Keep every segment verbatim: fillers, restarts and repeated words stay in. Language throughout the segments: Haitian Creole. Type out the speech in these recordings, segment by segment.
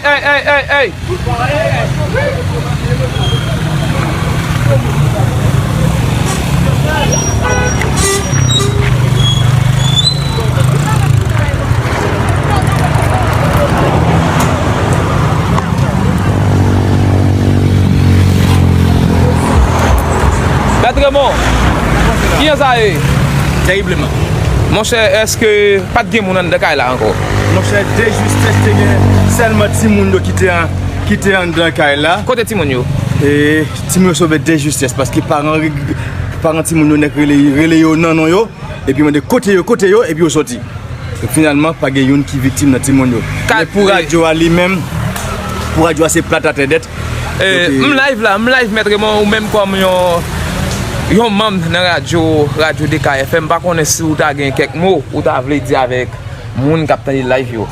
Ey, ey, ey, ey! Mèt Raymond, kijan sa ye? Teribleman. Monchè, èske pa t gen moun anndan kay la ankò? Monchè, de justès te gen sèlman timoun yo ki te an, ki te anndan kay la. Kote timoun yo? E, timoun yo sove de justès, paske paran, paran timoun yo nèk rele, rele yo nan non yo, epi mande kote yo, kote yo, epi yo soti. E finalman, pa gen youn ki viktim nan timoun yo. Men pou radyo a li menm, pou radyo a se plat atè nèt. E, m live la, m live, Mèt Raymond, ou menm kòm yon, yon manm nan radyo, radyo D K F M, m pa konnen si ou ta gen kèk mo ou ta vle di avèk moun k ap tande live yo.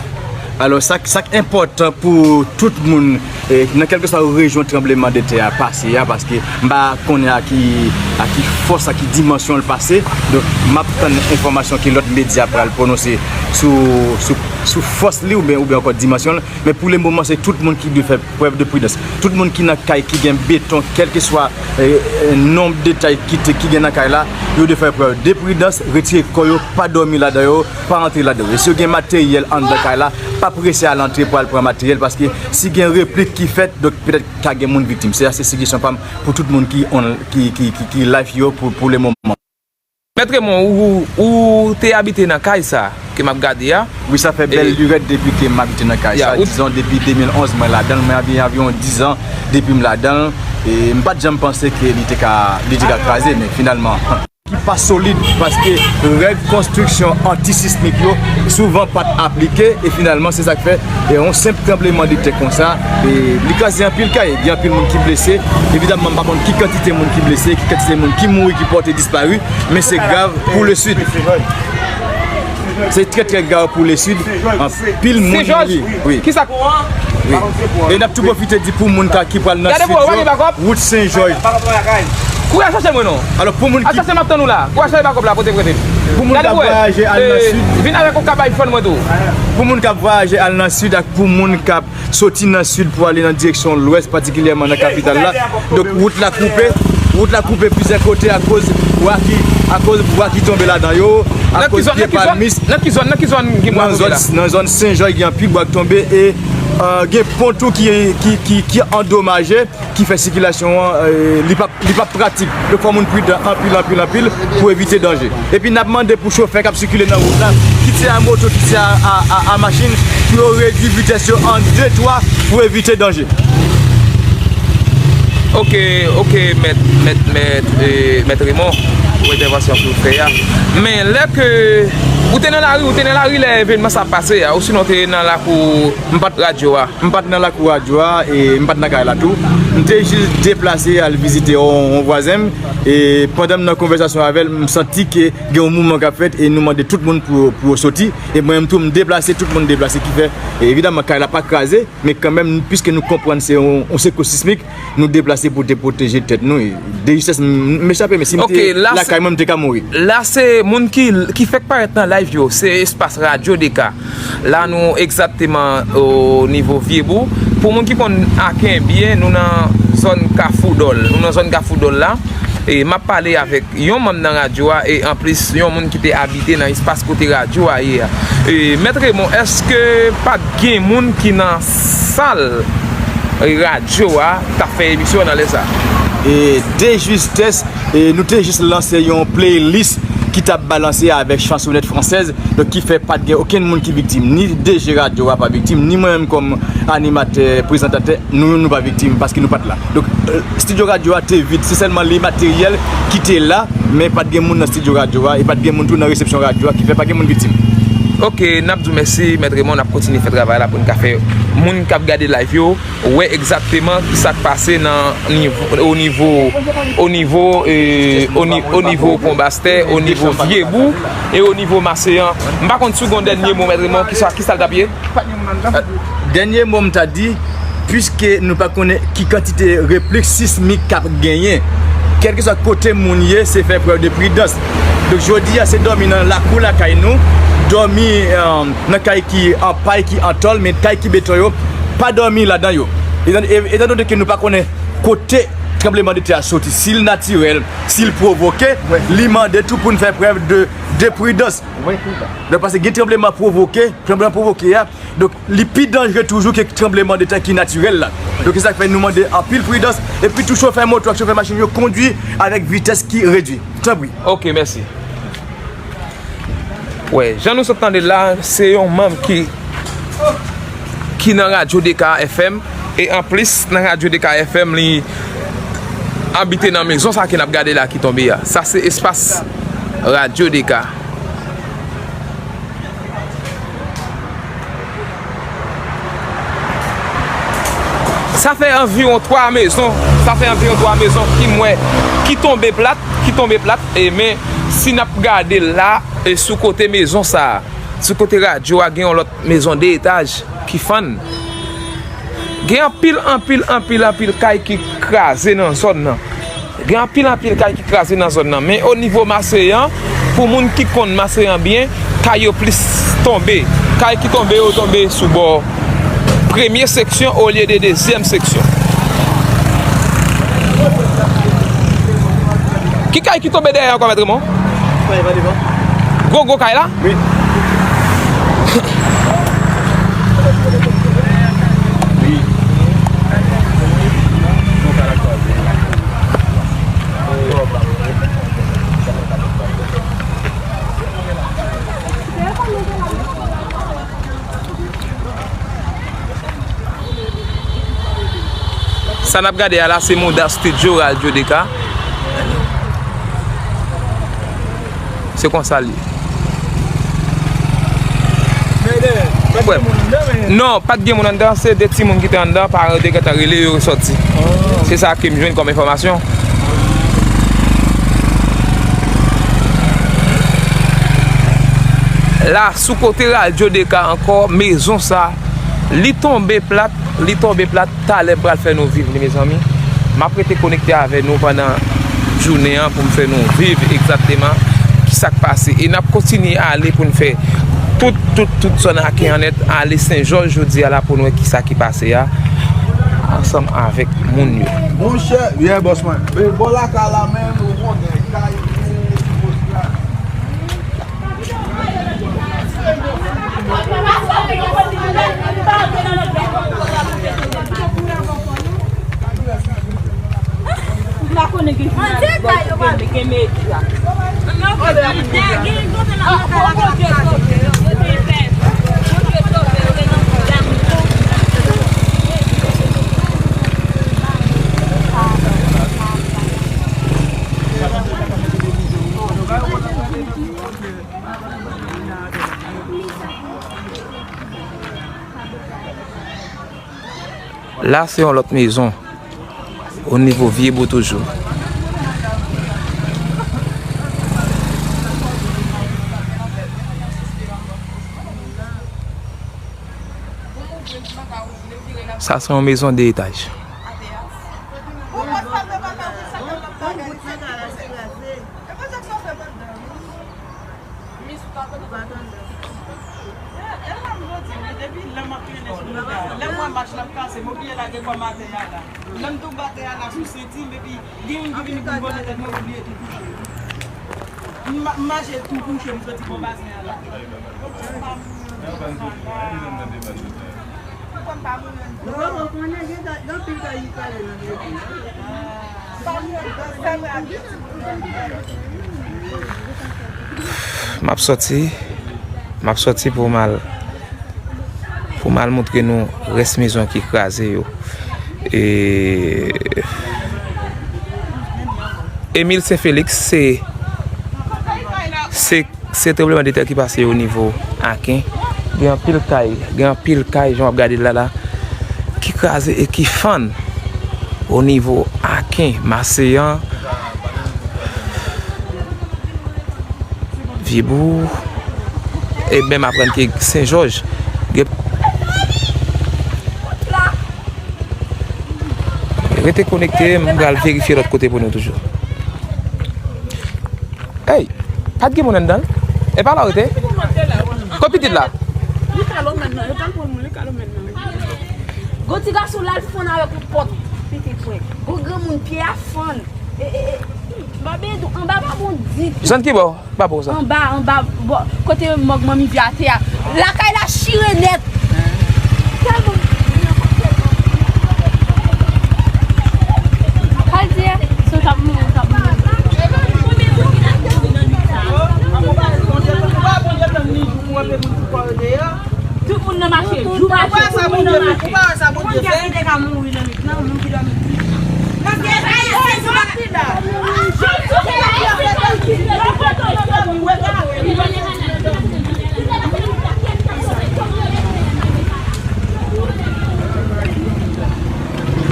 Alò, sa, sa k enpòtan pou tout moun, e, nan kèlkeswa rejyon tranblemanntè a pase a, paske m pa konnen a ki, a ki fòs, a ki dimansyon l pase. Donk, m ap tann enfòmasyon ke lòt medya pral pwononse sou, sou, sou fòs li oubyen, oubyen ankò dimansyon l. Men pou le moman, se tout moun ki dwe fè prèv de pridans. Tout moun ki nan kay ki gen beton, kèlkeswa, e, e, nonb detay ki te, ki gen nan kay la, yo dwe fè prèv de pridans, retire kò yo, pa dòmi ladan yo, pa antre ladan yo. E si yo gen materyèl anndan kay la, pa prese al antre pou al pran materyèl, paske si gen replik ki fèt, donk petèt ka gen moun viktim. Se a, se sijesyon pa m pou tout moun ki on, ki, ki, ki, ki live yo pou, pou le moman. Mèt Raymond, ou, ou te abite nan kay sa ke m ap gade a? Wi, sa fè bèl lirèt depi ke m abite nan kay sa. Dizon, depi de mil onz, mwen ladan l, mwen gen anviwon dizan depi m ladan l. E m pa t janm panse ke li te ka, li te ka kraze, men finalman. Ki pa solid, paske règ konstriksyon antisismik yo souvan pa t aplike, e finalman, se sa k fè, e yon senp tranblemanntè konsa, e li kraze anpil kay, gen anpil moun ki blese. Evidamman, m pa konn ki kantite moun ki blese, ki kantite moun ki mouri, ki pòte dispari, men se grav pou le Sud. Se trè, trè grav pou le Sud. Anpil moun mouri. Wi. Kisa? Wi. E n ap tou pwofite di pou moun ka, ki pral nan Sud yo, wout Sen Jòj. Kouri al chache mwen non. Alò, pou moun ki, al chache m ap tann ou la. Kouri al chache bakòp la, pote prete. Pou moun k ap vwayaje al nan Sid. Vin avèk yon kab iPhone mwen tou. Pou moun k ap vwayaje al nan Sid ak pou moun k ap soti nan Sid pou ale nan direksyon Lwès, patikilyèman nan kapital la. Donk, wout la koupe. Wout la koupe plizyè kote akoz bwa ki, akoz bwa ki tonbe ladan yo, akoz pye palmis. Nan ki zòn, nan ki zòn, nan ki zòn gen bwa tonbe la? Nan zòn Sen Jòj gen anpil bwa k tonbe e, e, gen pon tou ki, ki, ki, ki andomaje, ki fè sikilasyon an, e, li p ap, li p ap pratik. Donk, fò moun pridan anpil, anpil, anpil pou evite danje. Epi n ap mande pou chofè k ap sikile nan wout la, kit se a moto, kit se a, a, a, a machin, pou yo redui vitès yo an de, twa pou evite danje. Ok, ok, mèt, mèt, mèt, e, mèt Raymond, pou entèvansyon ke w fè a. Men lè ke ou te nan lari, ou te nan lari lè evènman sa ap pase a, osinon w te nan lakou, m pa t radyo a. M pa t nan lakou radyo a e m pa t nan kay la tou. M te jis deplase al vizite yon, yon vwazen m. E pandan m nan konvèsasyon avè l, m santi ke gen yon mouvman k ap fèt e nou mande tout moun pou, pou yo soti. E mwen menm tou, m deplase, tout moun deplase, ki fè, e evidamman, kay la pa kraze, men kanmenm, piske nou konprann se yon, yon sekous sismik, nou deplase pou te pwoteje tèt nou. E de jistès, m, m echape, men si m te lakay mwen, m te ka mouri. La se moun ki, ki fèk parèt nan live yo, se espas Radyo Deka. La nou egzakteman o nivo Vyebou. Pou moun ki konn Aken byen, nou nan zòn Kafou Dòl. Nou nan zòn Kafou Dòl la. E m ap pale avèk yon manm nan radyo a e anplis yon moun ki te abite nan espas kote radyo a ye a. E, Mèt Raymond, èske pa t gen moun ki nan sal radyo a k ap fè emisyon an nan lè sa? E de justès, e nou te jis lanse yon playlist ki t ap balanse avèk chansonèt fransèz, donk ki fè pa t gen okenn moun ki viktim, ni D J radyo a pa viktim, ni mwen menm kòm animatè, prezantatè, nou, nou pa viktim paske nou pa t la. Donk, e, estidyo radyo a te vid, se sèlman le materyèl ki te la, men pa t gen moun nan estidyo radyo a, e pa t gen moun tou nan resepsyon radyo a, ki fè pa gen moun viktim. Ok, n ap di w mèsi, Mèt Raymond, n ap kontinye fè travay la pou n ka fè moun k ap gade live yo wè egzakteman ki sa k pase nan nivo, o nivo, o nivo, e, o ni-, o nivo Pon Bastè, o nivo Vyebou e o nivo Maseyan. M pa konn si w gen yon dènye mo, Mèt Raymond, ki sa, ki sa l t ap ye? Dènye mo m ta di, piske nou pa konnen ki kantite replik sismik k ap genyen, kèlkeswa kote moun ye, se fè prèv de pridans. Donk, jodi a, se dòmi nan lakou lakay nou, dòmi, e, nan kay ki an pay, ki an tòl, men kay ki beton yo, pa dòmi ladan yo. Etan, e- etan done ke nou pa konnen kote tranblemanntè a soti, si l natirèl, si l pwovoke, li mande tou pou n fè prèv de, de pridans. Donk, paske gen tranbleman pwovoke, tranbleman pwovoke a, donk, li pi danjere toujou ke tranblemanntè ki natirèl la. Donk, se sa k fè nou mande anpil pridans, epi tou chofè moto ak chofè machin yo kondwi avèk vitès ki redwi. Tanpri. Ok, mèsi. Wè, jan nou sot tande la, se yon manm ki, ki nan Radyo Deka F M, e anplis, nan Radyo Deka F M, li abite nan mezon sa ke n ap gade la ki tonbe a. Sa se espas Radyo Deka. Sa fè anviwon twa mezon, sa fè anviwon twa mezon ki m wè, ki tonbe plat, ki tonbe plat, e men si n ap gade la, e sou kote mezon sa a, sou kote radyo a, gen yon lòt mezon de etaj ki fann. Gen anpil, anpil, anpil, anpil kay ki kraze nan zòn nan. Gen anpil, anpil kay ki kraze nan zòn nan. Men o nivo Maseyan, pou moun ki konn Maseyan byen, kay yo plis tonbe. Kay ki tonbe yo tonbe sou bò premye seksyon olye de dezyèm seksyon. Ki kay ki tonbe dèyè ankò, Mèt Raymond? Gwo, gwo kay la? Wi. Sa n ap gade a la, se Mouda Studio Radyo Deka. Se konsa l ye. Wè. Non, pa t gen moun anndan, se de timoun ki te anndan, paran yo te gentan rele yo sòti. Se sa ke m jwenn kòm enfòmasyon. La, sou kote Radyo Deka ankò, mezon sa, li tonbe plat, li tonbe plat, talè m pral fè nou viv li, mezanmi. M ap rete konekte avè nou pandan jounen an pou m fè nou viv egzakteman kisa k pase. E n ap kontinye ale pou n fè tout, tout, tout zòn Aken an nèt, ale Sen Jòj jodi a la pou n wè kisa ki pase a, ansanm avèk moun yo. Monchè, yeah, bòs mwen. Men bò lakay la menm, ou konnen, kay, La, se yon lòt mezon. O nivo Vye Bou toujou. Sa se yon mezon de etaj. Depi lè m ap mennen sou mouda, lè m wè mach la ap kase, m oblije lage kò m atè a la. Lè m tonbe atè a la sou senti m, epi gen youn ki vin pou m vole tèt mwen, m oblije tou kouche. M ma- m mache tou kouche, m soti bò basen an la. M ap sòti, m ap sòti pou m al, pou m al montre nou rès mezon ki kraze yo. E, Emile Saint Félix, se, se Se tranblemanntè ki pase o nivo Aken. Gen anpil kay, gen anpil kay, jan w ap gade l la, la, ki kraze e ki fann o nivo Aken, Maseyan, Vye Bou, e menm aprann ke Sen Jòj. Gen, rete konekte, m pral verifye lòt kote pou nou toujou. Hey! Pa t gen moun anndan l? E pa la w rete? Kot pitit la? Li ka lòmèn nan, yo t al pran moun, li ka lòmèn nan. Gon ti gason la l fann avèk yon pòt pitit mwen. Gon granmoun pye a fann. E, e, e, m pa bezwen anba pa bon ditou. Zòn ki bò? Pa bon sa. Anba, anba, bò, kote mòg manmi vye a te a. Lakay la chire nèt. Tèlman. Sa l di a? Si w t ap mouri, w t ap mouri. Tout moun nan mache, jou mache, tout moun nan mache. Moun ki ap kite ka mouri nan nwit lan, moun ki dòmi.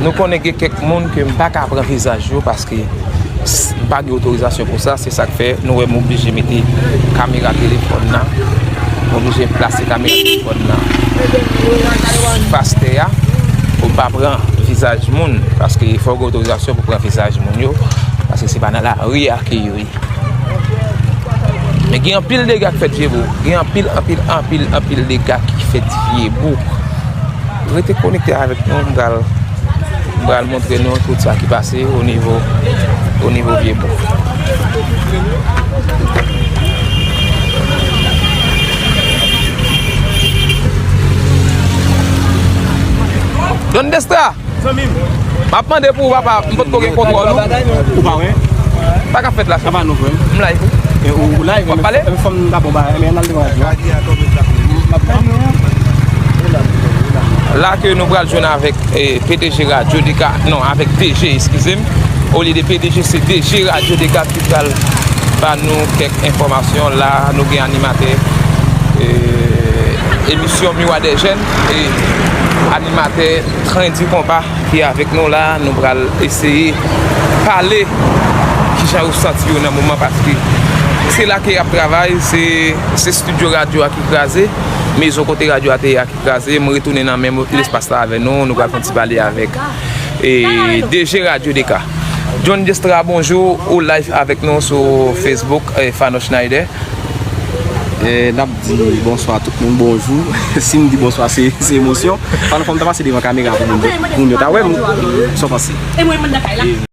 Nou konnen gen kèk moun ke m pa ka pran vizaj yo paske s- m pa gen otorizasyon pou sa. Se sa k fè nou wè m oblije mete kamera telefòn nan. M oblije plase kamera telefòn nan sou pastè a pou m pa pran vizaj moun. Paske fò w gen otorizasyon pou pran vizaj moun yo. Paske se pa nan lari a ke yo ye. Men gen anpil dega k fèt Vyebouk. Gen anpil, anpil, anpil, anpil dega ki fèt Vyebouk. Rete konekte avèk nou, m pral, m pral montre nou tout sa ki pase o nivo, o nivo Vyebouk. Don Destra! Zanmi m. M ap mande pou ou, papa, m potko gen kontwòl ou. Ou pa wè? Sa k ap fèt la? Sa pa nou, frè m. M live ou. E ou, ou live, w ap pale? Fò m ta bon bagay, men n al devan radyo a. M ap pale. La ke nou pral jwenn avèk, eh, P D G Radyo Deka, non, avèk D G, eskize m. Olye de P D G, se D G Radyo Deka ki pral ba nou kèk enfòmasyon. La, nou gen animatè, eh, emisyon Miwa dè Jèn e animatè Tren di Konpa ki avèk nou la. Nou pral eseye pale kijan yo santi yo nan moman, paske se la ke y ap travay, se, se estidyo radyo a ki kraze, mezon kote radyo a te ye a ki kraze. M retounen nan menm lespas la avè nou, nou pral fè yon ti pale avèk, e, D G Radyo Deka. John Destra, bonjou, ou live avèk nou sou Facebook, eh, Fano Schneider. E, n ap di bonswa tout moun, bonjou. Si m di bonswa, se, se emosyon. Fano, fò m ta pase devan kamera pou moun, pou moun yo ta wè m. Sa w panse?